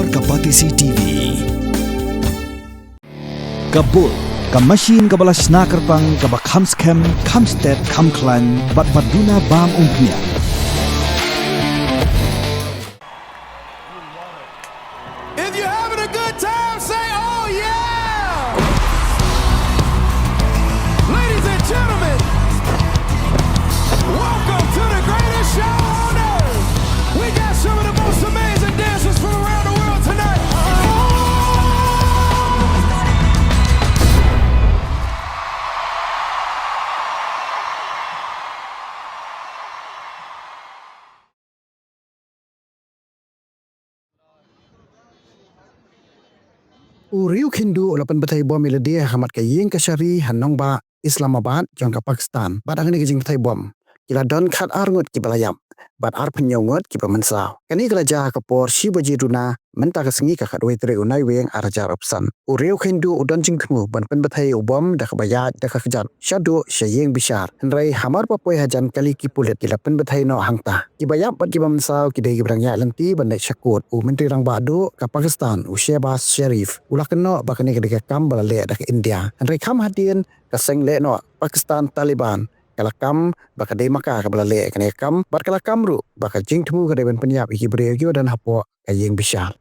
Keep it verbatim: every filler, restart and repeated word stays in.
Ka Batesi TV. Ka Bull, ka machine kaba la shna kyrpang, kaba kham skhem, kham stet, kham khlaiñ, bad ba duna bam umphniang. If you're having a good time, say, "Oh, yeah!" Ladies and gentlemen, welcome to the greatest show on earth. We got some of the most amazing dancers from around the world tonight. U Riew Khindu u la pynbthei bom ïa lade ha khmat ka ïing kashari ha nongbah Islamabad jong ka Pakistan. Bad ha kane ka jingbthei bom, ki la don khatar ngut kiba la ïap bad arphew hynñiew ngut kiba mynsaw. Kane ka la jia ha ka por shi baje duna mynta ka sngi, ka khatwei tarik u Naiwieng arhajar arphew san. U Riew Khindu u don jingthmu ban pynbthei u bom da kaba ïaid da ka kjat shaduh sha ïing bishar. Hynrei hamar ba poi hajan kali ki pulit, ki la pynbthei noh hangta. Kiba ïap bad kiba mynsaw ki dei kiba dang ïaid lynti ban leit sha kut. U Myntri Rangbah Duh ka Pakistan, u Shehbaz Sharif, u la kynnoh ba kane ka dei ka kam ba la leh da ka India. Hynrei kham hadien, ka seng lehnoh Pakistan Taliban ka la kam ba ka dei ma ka kaba la leh kane ka kam, bad ka la kam ruh ba ka jingthmu ka dei ban pynïap ïa ki briew kiba don hapoh ka ïing bishar.